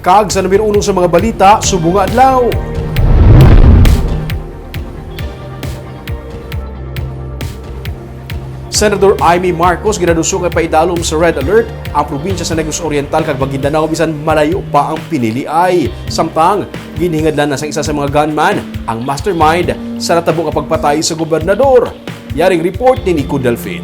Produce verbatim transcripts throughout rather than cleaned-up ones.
Kag sa numero uno sa mga balita subong nga adlaw, Senador Imee Marcos ginaduso nga paidalom sa red alert ang probinsya sa Negros Oriental kag Maguindanao bisan malayo pa ang piniliay. Samtang ginhingadlan na sang isa sa mga gunman ang mastermind sa natabo nga pagpatay sa gobernador. Yaring report ni Nico Delfin.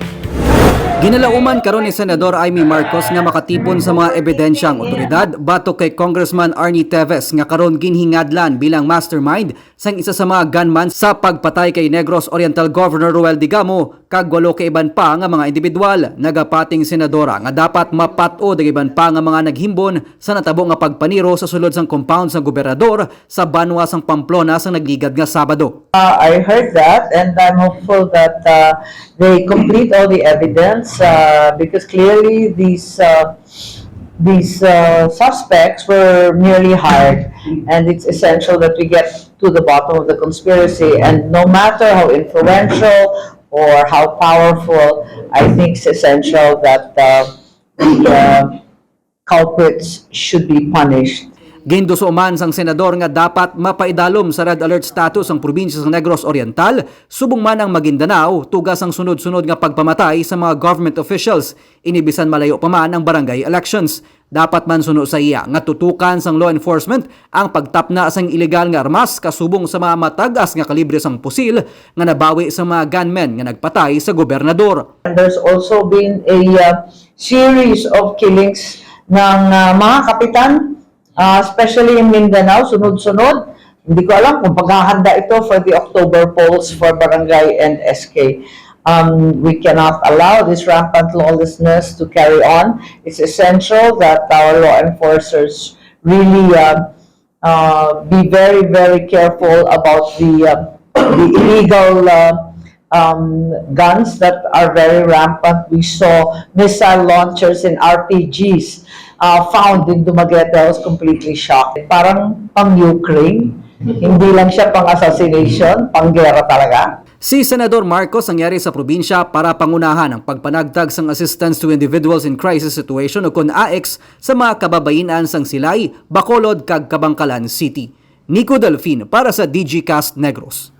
Ginalauman karon ni Senador Imee Marcos nga makatipon sa mga ebidensya ang otoridad batok kay Congressman Arnie Teves nga karon ginhingadlan bilang mastermind sang isa sa mga gunman sa pagpatay kay Negros Oriental Governor Roel Digamo kag walo ka iban pa nga mga individual. Nagapating senadora nga dapat mapat-od ang iban pa nga mga naghimbon sa natabo nga pagpaniro sa sulod sang compound sang gobernador sa banwa sang Pamplona sang nagligad nga Sabado. Uh, I heard that, and I'm hopeful that uh, they complete all the evidence uh, because clearly these uh, these uh, suspects were merely hired, and it's essential that we get to the bottom of the conspiracy. And no matter how influential or how powerful, I think it's essential that uh, the uh, culprits should be punished. Ginduso man sang senador nga dapat mapaidalom sa red alert status ang probinsya sa Negros Oriental, subong man ang Maguindanao, tuga sang sunod-sunod nga pagpamatay sa mga government officials, ini bisan malayo pa man ang barangay elections. Dapat man suno sa iya nga tutukan sang law enforcement ang pagtapna sang iligal nga armas kasubong sa mga matag-as nga kalibre sang pusil nga nabawi sa mga gunmen nga nagpatay sa gobernador. And there's also been a uh, series of killings ng uh, mga kapitan, uh, especially in Mindanao, sunod-sunod. Hindi ko alam kung paghahanda ito for the October polls for barangay and S K. Um, we cannot allow this rampant lawlessness to carry on. It's essential that our law enforcers really uh, uh, be very, very careful about the, uh, the illegal uh, um, guns that are very rampant. We saw missile launchers and R P Gs uh, found in Dumaguete. I was completely shocked. Parang pang Ukraine, hindi lang siya pang assassination, pang gera talaga. Si Senador Marcos ang yari sa probinsya para pangunahan ang pagpanagtag sang Assistance to Individuals in Crisis Situation o kon AICS sa mga kababayin-an sang Silay, Bacolod kag Kabankalan City. Nico Delfin para sa Digicast Negros.